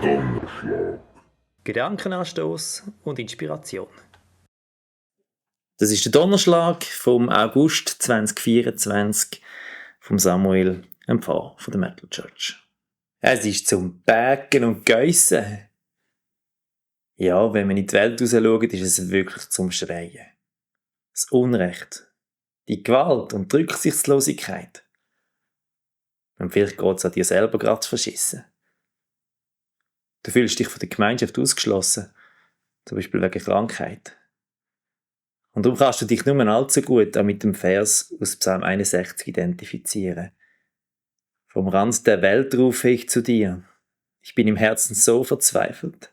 Donnerschlag. Gedankenanstoß und Inspiration. Das ist der Donnerschlag vom August 2024 vom Samuel, dem Pfarrer von der Metal Church. Es ist zum Bägen und Geissen. Ja, wenn man in die Welt rausschaut, ist es wirklich zum Schreien. Das Unrecht, die Gewalt und die Rücksichtslosigkeit. Und vielleicht geht es an dir selber gerade zu verschissen. Du fühlst dich von der Gemeinschaft ausgeschlossen, zum Beispiel wegen Krankheit. Und darum kannst du dich nur allzu gut auch mit dem Vers aus Psalm 61 identifizieren. Vom Rand der Welt rufe ich zu dir. Ich bin im Herzen so verzweifelt.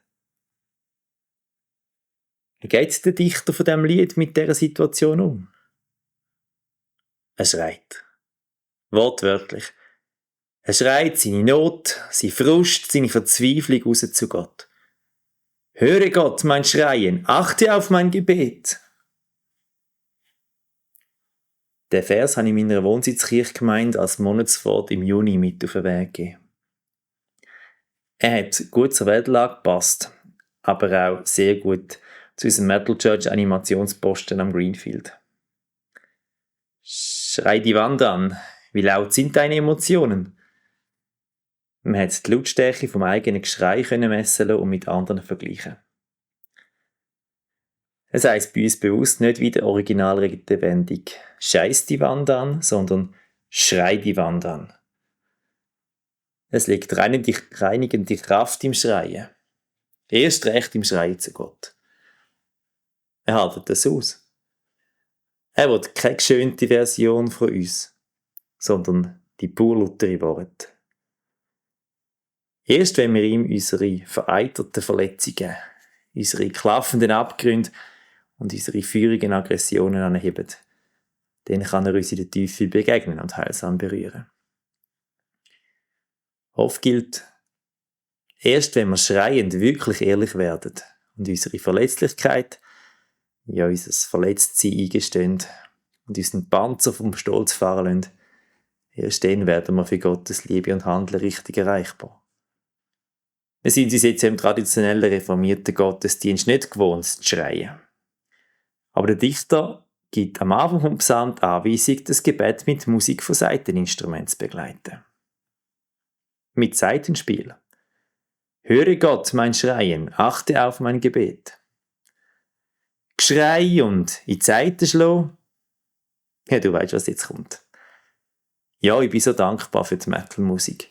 Wie geht der Dichter von diesem Lied mit dieser Situation um? Er schreit. Wortwörtlich. Er schreit seine Not, seine Frust, seine Verzweiflung raus zu Gott. Höre Gott mein Schreien, achte auf mein Gebet. Den Vers habe ich in meiner Wohnsitzkirchgemeinde als Monatswort im Juni mit auf den Weg gegeben. Er hat gut zur Weltlage gepasst, aber auch sehr gut zu unserem Metal Church Animationsposten am Greenfield. Schrei die Wand an, wie laut sind deine Emotionen? Man hat die Lautstärke vom eigenen Geschrei messen und mit anderen vergleichen. Es heisst bei uns bewusst nicht wie der Originalredewendung «Scheiß die Wand an», sondern «Schrei die Wand an». Es liegt reinigende Kraft im Schreien. Erst recht im Schreien zu Gott. Er haltet das aus. Er will keine geschönte Version von uns, sondern die pur lautere Worte. Erst wenn wir ihm unsere vereiterten Verletzungen, unsere klaffenden Abgründe und unsere feurigen Aggressionen anheben, dann kann er uns in der Tiefe begegnen und heilsam berühren. Oft gilt, erst wenn wir schreiend wirklich ehrlich werden und unsere Verletzlichkeit, ja unser Verletztsein eingestehen und unseren Panzer vom Stolz fahren lassen, erst dann werden wir für Gottes Liebe und Handeln richtig erreichbar. Wir sind uns jetzt im traditionellen reformierten Gottesdienst nicht gewohnt zu schreien. Aber der Dichter gibt am Anfang vom Psalm die Anweisung, das Gebet mit Musik von Saiteninstrumenten zu begleiten. Mit Saitenspiel. Höre Gott mein Schreien, achte auf mein Gebet. Geschrei und in die Saiten schlagen. Ja, du weißt, was jetzt kommt. Ja, ich bin so dankbar für die Metal-Musik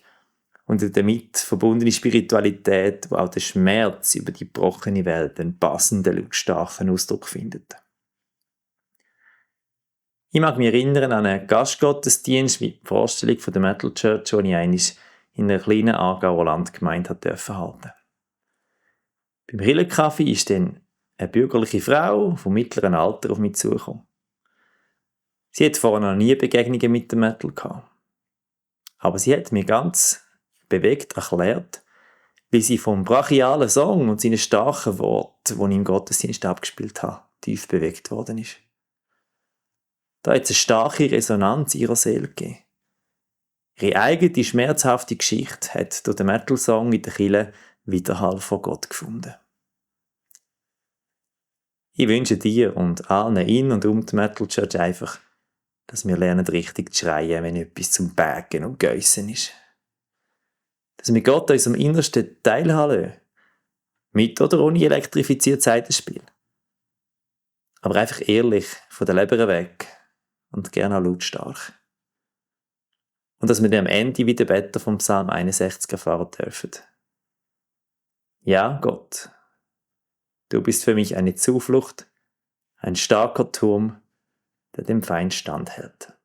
und die damit verbundene Spiritualität, wo auch der Schmerz über die gebrochene Welt einen passenden, lautstarken Ausdruck findet. Ich mag mich erinnern an einen Gastgottesdienst mit Vorstellung von der Metal Church, den ich einmal in einer kleinen Aargauer Landgemeinde halten durfte. Beim Rillenkaffee ist dann eine bürgerliche Frau vom mittleren Alter auf mich zugekommen. Sie hat vorher noch nie Begegnungen mit dem Metal gehabt. Aber sie hat mir ganz bewegt erklärt, wie sie vom brachialen Song und seinen starken Worten, die ich im Gottesdienst abgespielt habe, tief bewegt worden ist. Da hat es eine starke Resonanz ihrer Seele gegeben. Ihre eigene schmerzhafte Geschichte hat durch den Metal-Song in der Kirche Widerhall vor Gott gefunden. Ich wünsche dir und allen in und um die Metal Church einfach, dass wir lernen, richtig zu schreien, wenn etwas zum Bägen und Geissen ist. Dass wir Gott an unserem Innersten teilhaben lassen. Mit oder ohne elektrifiziertes Saitenspiel. Aber einfach ehrlich, von der Leber weg und gerne auch lautstark. Und dass wir dann am Ende wie der Beter vom Psalm 61 erfahren dürfen. Ja, Gott, du bist für mich eine Zuflucht, ein starker Turm, der dem Feind standhält.